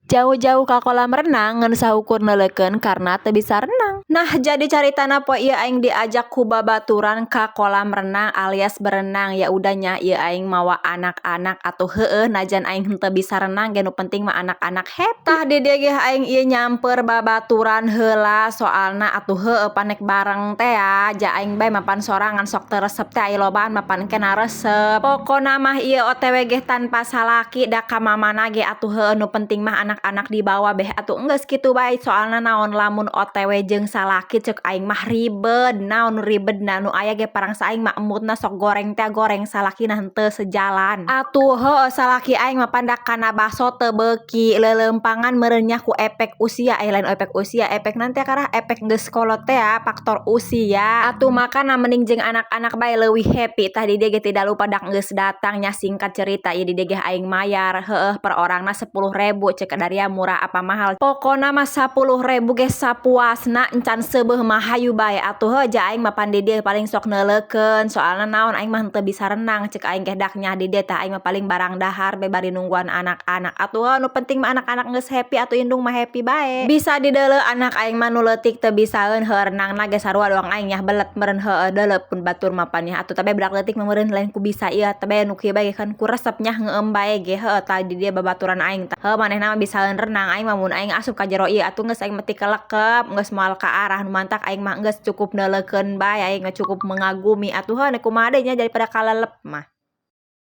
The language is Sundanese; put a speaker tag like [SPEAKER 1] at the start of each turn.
[SPEAKER 1] Jauh-jauh ka kolam renang ngan saukur neuleukeun karena teu bisa renang. Nah, jadi caritana poe ieu aing diajak ku babaturan ka kolam renang alias berenang. Ya udah nya, ieu aing mawa anak-anak atuh, heueuh, najan aing henteu bisa renang ge nu penting mah anak-anak happy. Tah, di dieu ge aing ieu nyamper babaturan heula, soalna atuh heueuh pan nek bareng teh ya, ja aing bae mapan sorangan sok teu resep teh, aya lobaan mapan kena resep. Pokona mah ieu OTW ge tanpa salaki, da ka mamana ge atuh heueuh, nu penting mah anak-anak dibawa beh atuh, enggeus kitu bae. Soalna naon, lamun OTW jeung salaki ceuk aing mah ribet. Naon nu ribetna? Nu aya ge parangsa aing mah emutna sok goreng teh, goreng salakina henteu sejalan. Atuh heueuh, salaki aing mah pandak kana baso teu beuki leuleumpangan meureun nya ku efek usia, eh, lain efek usia, efek nanti karah efek geus kolot teh ya, faktor usia. Atuh makana mending jeung anak-anak bae leuwih happy. Tah, di dieu ge tidak lupa dak geus datang nya. Singkat cerita, ieu di dieu ge aing mayar, heueuh, per orangna 10.000. Cek Daria murah apa mahal? Pokona mah 10.000 ge sapuasna, encan seubeuh mah hayu bae atuh. Heuh, ja aing mah pan di dieu paling sok neuleukeun, soalna naon, aing mah henteu bisa renang ceuk aing ge. Dak nya di dieu tah aing mah paling barang dahar bae bari nungguan anak-anak. Atuh heuh, nu penting mah anak-anak geus happy atuh, indung mah happy bae. Bisa dideuleu anak aing mah nu leutik teu bisaeun, heuh, renangna ge sarua doang aing nyah belet meureun. Heueuh, deuleu pun batur mah pan nya atuh, tapi budak leutik mah meureun lain ku bisa ieu, tapi nu kieu bae kan ku resep nya, ngeueum bae ge. Heueuh, tah, di dieu babaturan aing tah, heueuh, manehna mah bisaeun renang, aing mah mun aing asup ka jero ieu atuh geus aing mah tikelekep, geus moal ka arah. Nu mantak aing mah geus cukup neuleukeun bae, aing mah cukup mengagumi atuh. Heuh, kumaha deui nya, daripada kalelep mah.